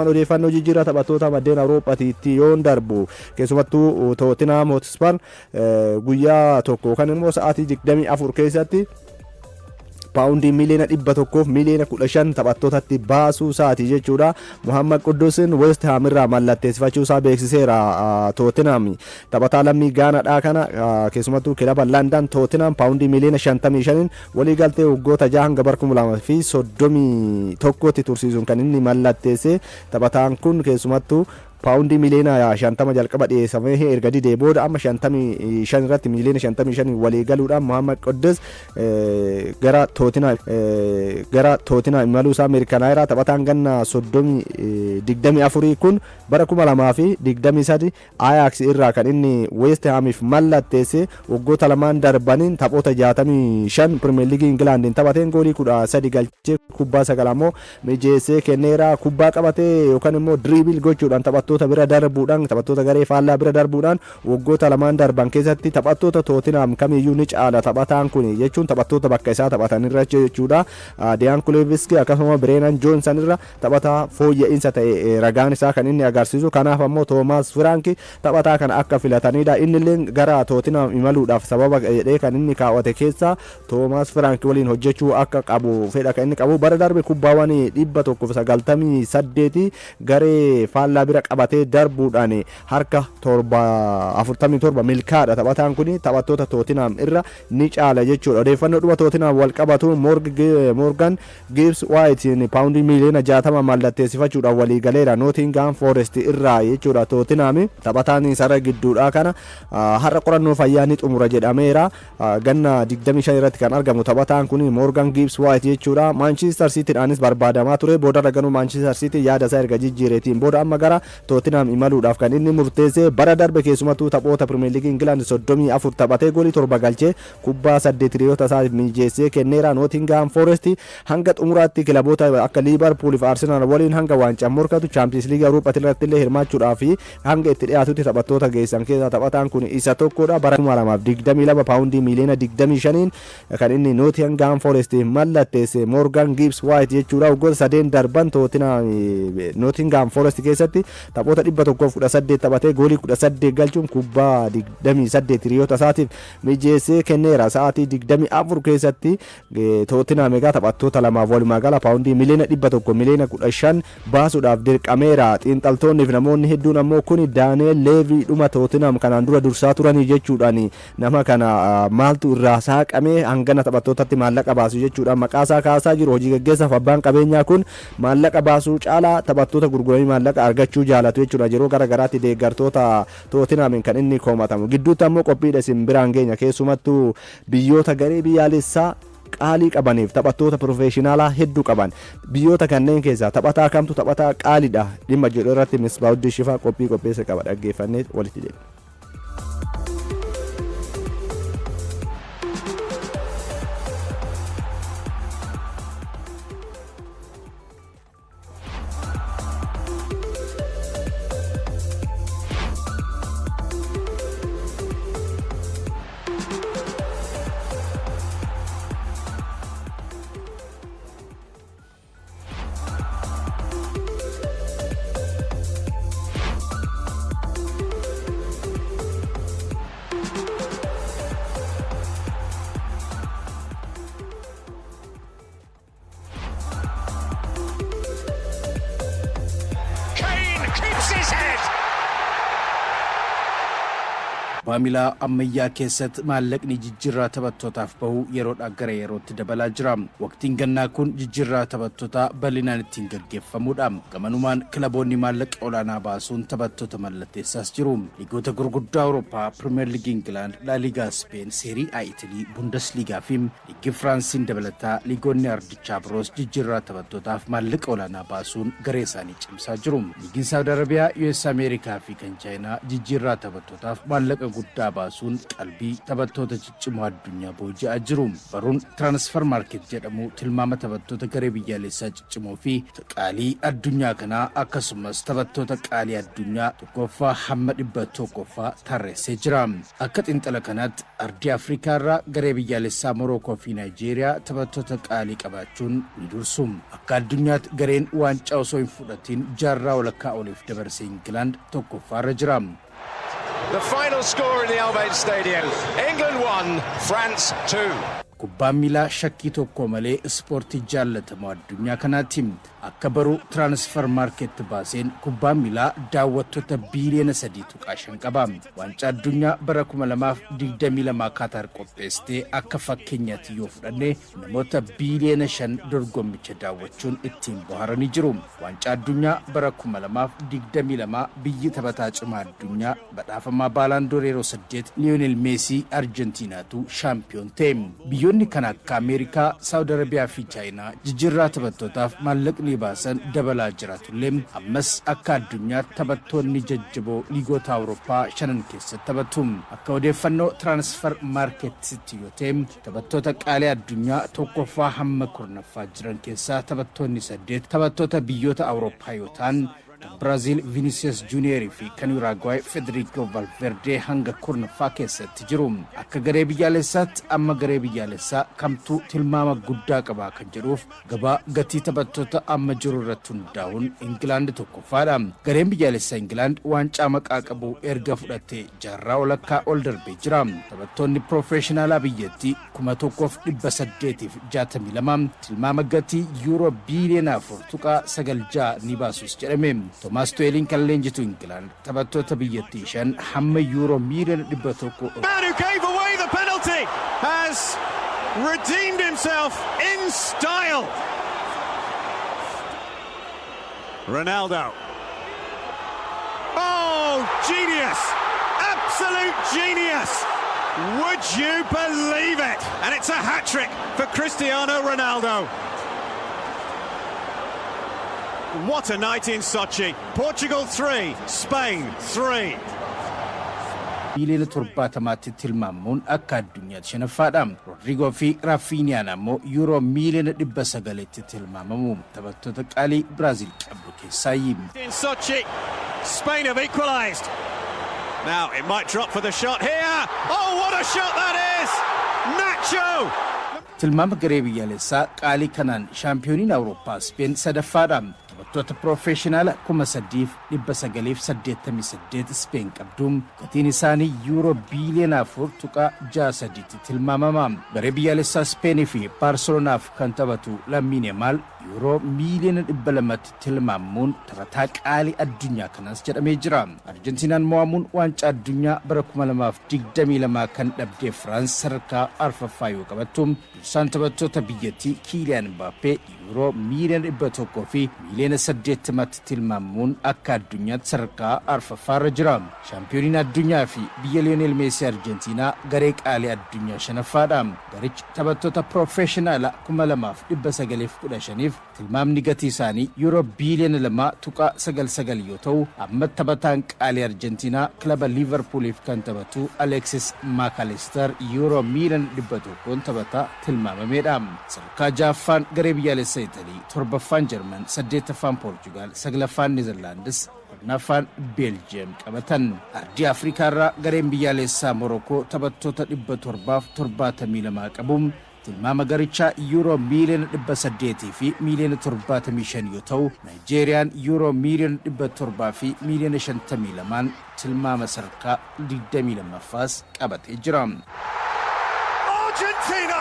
Odeeffannoo jijjiirraa taphattoota maddeen Awurooppaatiitti yoon darbu, keessumattuu Tootinhaam Hotspur guyyaa tokko yookaan immoo sa'aatii 24 keessatti paawundii miiliyoona 100f miiliyoona 15 taphattootatti baasuu isaati jechuudha. Muhammad Quddusin West Ham irraa mallatteessifachuu isaa beeksiseera Tootinhaam. Taphataa lammii Gaanaadhaa kana keessumattuu kilaba London Tootinhaam paawundii miiliyoona 55 waliigaltee waggoota 6 hanga bara 2031tti tursiisuun kan inni mallatteesse. Taphataan kun keessumattuu paawundii miiliyoona 50 jalqaba dhiyeessamee erga didee booda, amma 55 irratti, miiliyoona 55 walii galuudhaan Muhammad Quddus gara Tootinaa imaluu isaa mirkanaa'eera. Taphataan ganna 24 kun bara 2023 Ajax irraa kan inni West Hamiif mallatteesse. Waggoota lamaan darbaniin taphoota 65 Pirimeer Liigii Ingilaandiin taphateen goolii 13 galchee, kubbaa 9 ammoo mijeessee kenneera. Kubbaa qabatee yookaan immoo dribble gochuudhaan, taphattoota bira darbuudhaan, taphattoota garee faallaa bira darbuudhaan waggoota lamaan darban keessatti taphattoota Tootinhaam kamiyyuu ni caala taphataan kun jechuun, taphattoota bakka isaa taphatan irra jechuudha. Dejan Kulusevski akkasuma Bireenan Joonsan irra taphataa fooyya'insa ta'e ragaan isaa kan inni agarsiisu. Kanaaf ammoo Toomaas Firaanki taphataa kana akka filatanidha. Innillee gara Tootinhaam imaluudhaaf sababa jedhee kan inni kaawwate keessaa Toomaas Firaank waliin hojjechuu akka qabu fedha kan inni qabu. Bara darbe kubbaawwan 198 garee faallaa bira qabatee darbuudhaan harka 47 milkaadha. Taphataan kun taphattoota Tootinhaam irra ni caala jechuudha. Odeeffannoo dhuma Tootinhaam wal qabatu, Moorgan Gibbs White paawundii miiliyoona 60 mallatteessifachuudhaan walii galeera Nootingham Forest irraa jechuudha. Tootinhaam taphataan sarara gidduudhaa kana har'a qorannoo fayyaa ni xumura jedhameera. Ganna 25 irratti kan argamu taphataan kun Morgan Gibbs White jechuudha. Manchester City'dhaanis barbaadamaa ture. Boodarra ganuu Manchester City yaada isaa erga jijjiireetiin booda amma gara Tottenham imaluudhaaf kan inni murteesse. Bara darbe keessumattuu taphoota Premier League England 34 taphatee, goolii 7 galchee, kubbaa 8 hiriyoota isaatiif mijeessee kenneera. Nottingham Forest hanga xumuraatti kilaboota akka Liverpool fi Arsenal waliin hanga waancaan morkatu, Champions League Awurooppaa irratti illee hirmaachuudhaaf hanga itti dhiyaatutti taphattoota geessan keessaa taphataan kun isa tokkodha. Bara 2022 paawundii miiliyoona 25 kan inni Nottingham Forest mallatteesse Morgan Gibbs White jechuudha. Waggoota sadeen darban Nottingham Forest keessatti taphoota 118 taphatee, goolii 18 galchuun, kubbaa 28 hiriyoota isaatiif mijeessee kenneera. Sa'aatii 24 keessatti Tottenham egaa taphattoota lamaaf walumaa gala paawundii miiliyoona 100 miiliyoona 15 baasuudhaaf dirqameera. Xiinxaltoonni fi namoonni hedduun ammoo kuni Daaneel Leevii dhuma Tottenham kanaan dura dursaa turanii jechuudhaan, nama kana maaltu irraa saaqamee hangana taphattootatti maallaqa baasu jechuudhaan maqaasaa kaasaa jiru. Hojii gaggeessaaf abbaan qabeenyaa kun maallaqa baasuu caalaa taphattoota gurguranii maallaqa argachuu jaalatu jechuudha. Yeroo gara garaatti deeggartoota Tottenhamiin kan inni komatamu. Gidduutti ammoo qophiidha isin biraan geenya, keessumattuu biyyoota garee biyyaalessaa qaalii qabaniif taphattoota pirofeeshinaalaa hedduu qaban, biyyoota kanneen keessaa taphataa kamtu taphataa qaaliidha dhimma jedhu irratti Misbaawuddii Shifaa qophii qopheesse qaba. Dhaggeeffannee walitti jedhu. Kane keeps his head. Kubbaa miilaa ammayyaa keessatti maallaqni jijjiirraa taphattootaaf bahu yeroodhaa gara yerootti dabalaa jira. Waqtiin gannaa kun jijjiirraa taphattootaa bal'inaan ittiin gaggeeffamudha. Gamanumaan kilaboonni maallaqa olaanaa baasuun taphattoota mallatteessaas jiru. Liigota gurguddaa Awurooppaa, Pirimeer Liigii Ingilaand, Laa Liigaa Speen, Seerii A Itilii, Bundesliigaa fi Liigii Firaansiin dabalataa liigonni ardichaa biroos jijjiirraa taphattootaaf maallaqa olaanaa baasuun garee isaanii cimsaa jiru. Liigiin Saawud Arabiyaa, US Ameerikaa fi kan Chaayinaa jijjiirraa taphattootaaf maallaqa guddaa baasuun qalbii taphattoota ciccimoo addunyaa booji'aa jiru. Baruun Transfermarkt jedhamu tilmaama taphattoota garee biyyaalessaa ciccimoo fi qaalii addunyaa kanaa, akkasumas taphattoota qaalii addunyaa tokkoffaa hamma 100ffaa tarreessee jira. Akka xiinxala kanaatti ardii Afrikaa irraa garee biyyaalessaa Morookoo fi Naayijeeriyaa taphattoota qaalii qabaachuun ni dursu. Akka addunyaatti gareen waancaa osoo hin fudhatiin jaarraa walakkaa oliif dabarse Ingilaand tokkoffaarra jira. The final score in the Al Bayt Stadium: England 1, France 2. Kubbaan miilaa shakkii tokko malee ispoortii jaallatamoo addunyaa kanaati. Akka baruu Transfermarkt baaseen kubbaan miilaa daawwattoota biiliyoona 3.5 qaba. Waancaa addunyaa bara 2022 Kaataar qopheessitee akka fakkeenyaatti yoo fudhanne, namoota biiliyoona 5 dorgommicha daawwachuun ittiin bohaaranii jiru. Waancaa addunyaa bara 2022 biyyi taphataa cimaa addunyaa badhaafamaa Ballon d'Or yeroo saddeet Liyoonel Meesii Arjentiinaatu shaampiyoon ta'e. Biyyoonni kan akka Ameerikaa, Saawud Arabiyaa fi Chaayinaa jijjiirraa taphattootaaf maallaqni baasan dabalaa jiraatullee, ammas akka addunyaatti taphattoonni jajjaboo liigota Awurooppaa shanan keessatti taphatu. Akka odeeffannoo Transfermarktitti yoo ta'e, taphattoota qaalii addunyaa tokkoffaa hamma 10ffaa jiran keessaa taphattoonni saddeet taphattoota biyyoota Awurooppaa yoo ta'an, kan Biraaziil Vinicius Junior fi kan Uraagwaay Federico Valverde hanga 10ffaa keessatti jiru. Akka garee biyyaalessaatti amma garee biyyaalessaa kamtuu tilmaama guddaa qabaa kan jedhuuf, gabaa gatii taphattoota amma jiru irratti hundaa'uun Ingilaand tokkoffaadha. Gareen biyyaalessaa Ingilaand waancaa maqaa qabu erga fudhattee jaarraa walakkaa ol darbee jira. Taphattoonni piroofeeshinaalaa biyyattii 1862 tilmaama gatii yuuroo biiliyoona 4.96 ni baasus jedhame. Toomaas Tuweeliin kan leenjitu Ingilaand taphattoota biyyattii shan hamma yuuroo miiliyoona 100 Man who gave away the penalty has redeemed himself in style. Ronaldo. Oh, genius! Absolute genius! Would you believe it? And it's a hat trick for Cristiano Ronaldo. What a night in Sochi. Portugal 3, Spain 3. Miiliyoona 70tti tilmaamuun akka addunyaatti shanaffaadha. Rodrigoo fi Raafiiniyaan ammoo yuuroo miiliyoona 900tti tilmaamamu. Taphattoota qaalii Biraazil qabdu keessaayi. In Sochi, Spain have equalised. Now it might drop for the shot here. Oh, what a shot that is! Nacho! Tilmaama garee biyyaalessaa qaalii kanaan shaampiyooniin Awurooppaa Speen sadaffaadha. Taphattoota piroofeeshinaala 3988 Speen qabdu gatiin isaanii yuuroo biiliyoona 4.63tti tilmaamama. Garee biyyaalessaa Speenii fi Baarselonaaf kan taphatu Lammiin Yamaal yuuroo miiliyoona 200tti tilmaamuun taphataa qaalii addunyaa kanaas jedhamee jira. Arjentiinaan mo'amuun waancaa addunyaa bara 2022 kan dhabdee Firaans sadarkaa arfaffaa yoo qabattu, dursaan taphattoota biyyattii Kiiliyaan Mbaappee yuuroo miiliyoona 180tti tilmaamuun akka addunyaatti sadarkaa arfaffaarra jira. Shaampiyooniin addunyaa fi biyya Liyoonel Meesii Arjentiinaa garee qaalii addunyaa shanaffaadha. Garichi taphattoota piroofeeshinaala 2915f tilmaamni gatii isaanii yuuroo biiliyoona 2.99 yoo ta'u, amma taphataan qaalii Arjentiinaa kilaba Liivarpuuliif kan taphatu Aleksis Maakalister yuuroo miiliyoona 100n taphataa tilmaamameedha. Sadarkaa ja'affaan garee biyyaalessa Italii, torbaffaan Jarman, saddeettaffaan Poorchugaal, saglaffaan Neezerlaandis, 10ffaan Beeljiyeem qabatan. Ardii Afrikaa irraa gareen biyyaalessaa Morokoo taphattoota 772 qabu. Tilmaama garichaa yuuroo miiliyoona 875 yoo ta'u, Naayijeeriyaan yuuroo miiliyoona 752n tilmaama sadarkaa 22ffaas qabatee jira. Argentina,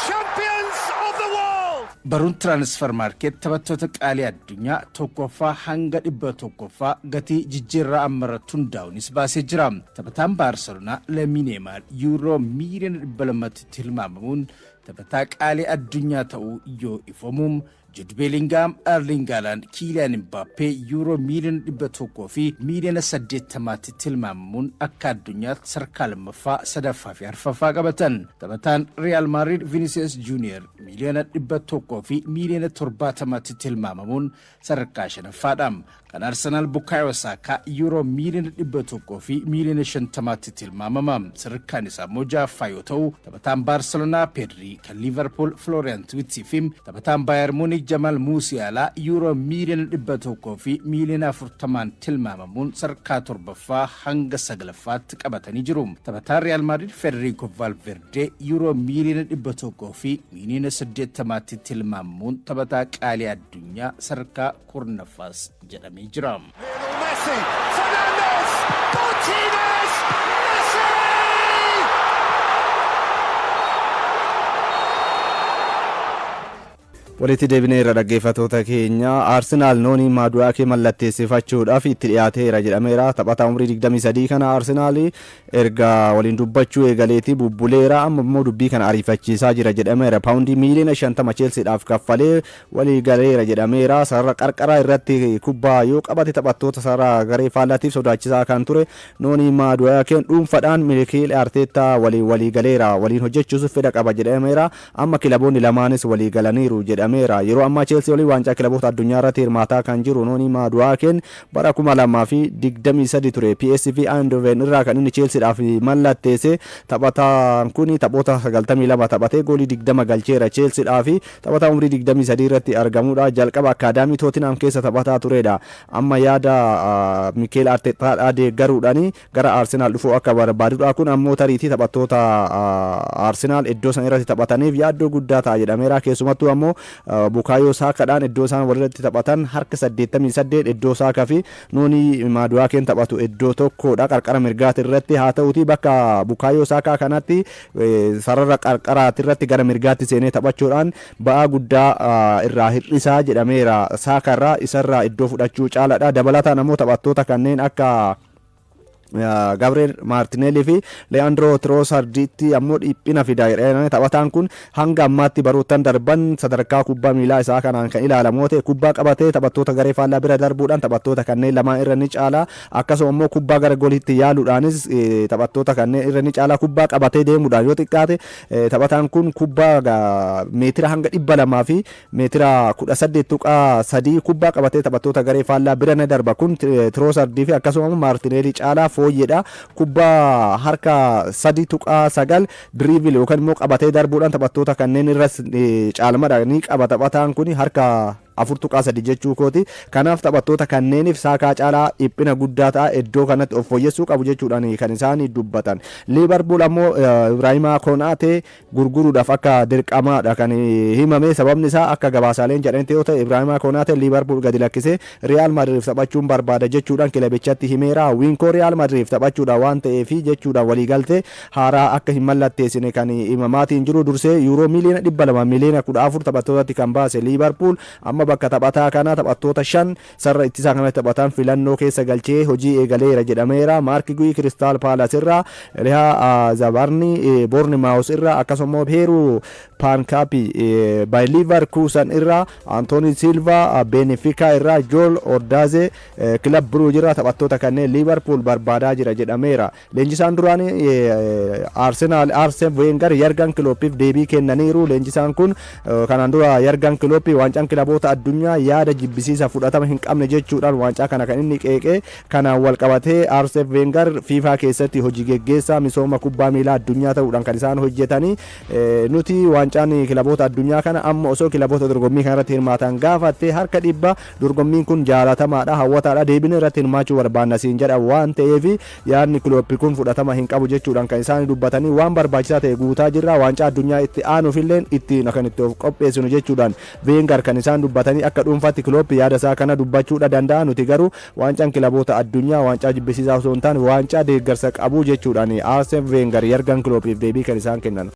champions of the world! Baruun Transfermarkt taphattoota qaalii addunyaa tokkoffaa hanga 100ffaa gatii jijjiirraa amma irratti hundaa'uunis baasee jira. Taphataan Baarselonaa Lamiin Yaamaal yuuroo miiliyoona 200tti tilmaamamuun taphataa qaalii addunyaa ta'uu yoo ifamu, Jude Bellingham, Erling Haaland, Kylian Mbappé yuuroo miiliyoona 100 fi miiliyoona 80tti tilmaamamuun akka addunyaatti sadarkaa lammaffaa, sadaffaa fi arfaffaa qabatan. Taphataan Real Madrid Vinicius Junior miiliyoona 100 fi miiliyoona 70tti tilmaamamuun sadarkaa shanaffaadha. Kan Arsenaal Bukayo Saka yuuroo miiliyoona 100 fi miiliyoona 50tti tilmaamama. Sadarkaan isaa immoo ja'affaa yoo ta'u, taphataan Baarselonaa Pedri, kan Liverpool Florian Wirtz fi taphataan Bayern Munich Jamal Musiala yuuroo miiliyoona 100 fi miiliyoona 40n tilmaamamuun sadarkaa torbaffaa hanga sagalaffaatti qabatanii jiru. Taphataan Real Madrid Federico Valverde yuuroo miiliyoona 100 fi miiliyoona 80tti tilmaamamuun taphataa qaalii addunyaa sadarkaa 10ffaas jedhamee jira. Lionel Messi, Fernandez, Martinez, Messi! Walitti deebinee irra, dhaggeeffatoota keenya. Aarsenaal Noonii Maadu'aakee mallatteessifachuudhaaf itti dhiyaateera jedhameera. Taphataa umurii 23 kana Aarsenaal erga waliin dubbachuu eegaleeti bubbuleera. Amma immoo dubbii kana ariifachiisaa jira jedhameera. Paawundii miiliyoona 50 Cheelsiidhaaf kaffalee walii galeera jedhameera. Sarara qarqaraa irratti kubbaa yoo qabate taphattoota sarara garee faallaatiif sodaachisaa kan ture Noonii Maadu'aakeen dhuunfaadhaan Miikeel Arteettaa waliin walii galeera. Waliin hojjechuus fedha qaba jedhameera. Amma kilaboonni lamaanis walii galaniiru jedhameera. Yeroo ammaa Cheelsii waliin waancaa kilaboota addunyaa irratti hirmaataa kan jiru Noonii Maadu'aakeen bara 2023 ture PSV Eindhoven irraa kan inni Cheelsiidhaaf mallatteesse. Taphataan kun taphoota 92 taphatee goolii 20 galcheera Cheelsiidhaaf. Taphataa umurii 23 irratti argamudha. Jalqaba akkaadaamii Tootinhaam keessa taphataa turedha. Amma yaada Mikeel Arteetaadhaa deeggaruudhaan gara Arsenaal dhufuu akka barbaadudha. Kun ammoo tariitii taphattoota Arsenaal iddoo san irratti taphataniif yaaddoo guddaa ta'a jedhameera. Keessumattuu ammoo Bukaayoo Saakadhaan iddoo isaan walirratti taphatan harka 88 iddoo Saakaa fi Noonii Maaduwaakeen taphatu iddoo tokkodha qarqara mirgaati irratti. Haa ta'uti, bakka Bukaayoo Saakaa kanatti sarara qarqaraati irratti gara mirgaatti seenee taphachuudhaan ba'aa guddaa irraa hir'isaa jedhameera. Saakaa irraa isarraa iddoo fudhachuu caaladha. Dabalataan ammoo taphattoota kanneen akka Gabriel Maartineelii fi Leandro Trossarditti ammoo dhiphina fida jedhanii. Taphataan kun hanga ammaatti baroottan darban sadarkaa kubbaa miilaa isaa kanaan kan ilaalamu ta'e, kubbaa qabatee taphattoota garee faallaa bira darbuudhaan taphattoota kanneen lamaan irra ni caala. Akkasuma immoo kubbaa gara goliitti yaaluudhaanis taphattoota kanneen irra ni caala. Kubbaa qabatee deemuudhaan yoo xiqqaate taphataan kun kubbaa meetira hanga 200 fi meetira 18.3 kubbaa qabatee taphattoota garee faallaa bira ni darba. Kun Trossardii fi akkasuma Maartineelii caalaa fooyyeedha. Kubbaa harka 3.9 dribble yookaan immoo qabatee darbuudhaan taphattoota kanneen irras caalmadha ni qaba taphataan kun, harka 4.3 jechuu kooti. Kanaaf taphattoota kanneeniif Saakaa caalaa dhiphina guddaa ta'a, iddoo kanatti of fooyyessuu qabu jechuudhaan kan isaan dubbatan. Liibarpuul ammoo Ibraahimaa Konaatee gurguruudhaaf akka dirqamaadha kan himame. Sababni isaa, akka gabaasaaleen jedhanitti yoo ta'e, Ibraahimaa Konaatee Liibarpuul gadi lakkisee Riyaal Maadriif taphachuun barbaada jechuudhaan kilabichatti himeera. Wiinkoo Riyaal Maadriif taphachuudha waan ta'eef jechuudhaan waliigaltee haaraa akka hin mallatteessine kan himamaatiin jiru. Dursee yuuroo miiliyoona 200, miiliyoona 14 taphattootatti kan baase Liibarpuul amma bakka taphataa kana taphattoota shan sarara ittisaa kanatti taphatan filannoo keessa galchee hojii eegaleera jedhameera. Maark Guyi Kiristaal Paalas irraa, Lihaa Zabarni Boornimaawus irraa, akkasuma Peeruu Paankaapi Baay Liivarkuusan irraa, Antooni Silva Benefikaa irraa, Jool Ordaaze Kilab Biruuj irraa taphattoota kanneen Liivarpuul barbaadaa jira jedhameera. Leenjisaan duraanii Arsenaal Arseen Wenger Yargan Kilooppiif deebii kennaniiru. Leenjisaan kun kanaan dura Yargan Kilooppii waancaan kilaboota addunyaa yaada jibbisiisa fudhatama hin qabne jechuudhaan waancaa kana kan inni qeeqee. Kanaan wal qabatee Arseen Wenger FIFA keessatti hojii geggeessaa misooma kubbaa miilaa addunyaa ta'uudhaan kan isaan hojjetanii, nuti waancaan kilaboota addunyaa kana amma osoo kilaboota dorgommii kanarratti hirmaatan gaafatte harka 100 dorgommiin kun jaalatamaadha, hawwataadha, deebinee irratti hirmaachuu barbaanna siin jedha waan ta'eef, yaadni Kilooppi kun fudhatama hin qabu jechuudhaan kan isaan dubbatanii. Waan barbaachisaa ta'e guutaa jirra, waancaa addunyaa itti aanuufillee ittiin kan itti of qopheessinu jechuudhaan Veengar kan isaan dubbatanii. Akka dhuunfaatti Kilooppi yaada isaa kana dubbachuudha danda'a, nuti garuu waancaan kilaboota addunyaa waancaa jibbisiisaa osoo hin taane waancaa deeggarsa qabu jechuudhaan Arsene Wenger Yargan Kilooppiif deebii kan isaan kennan.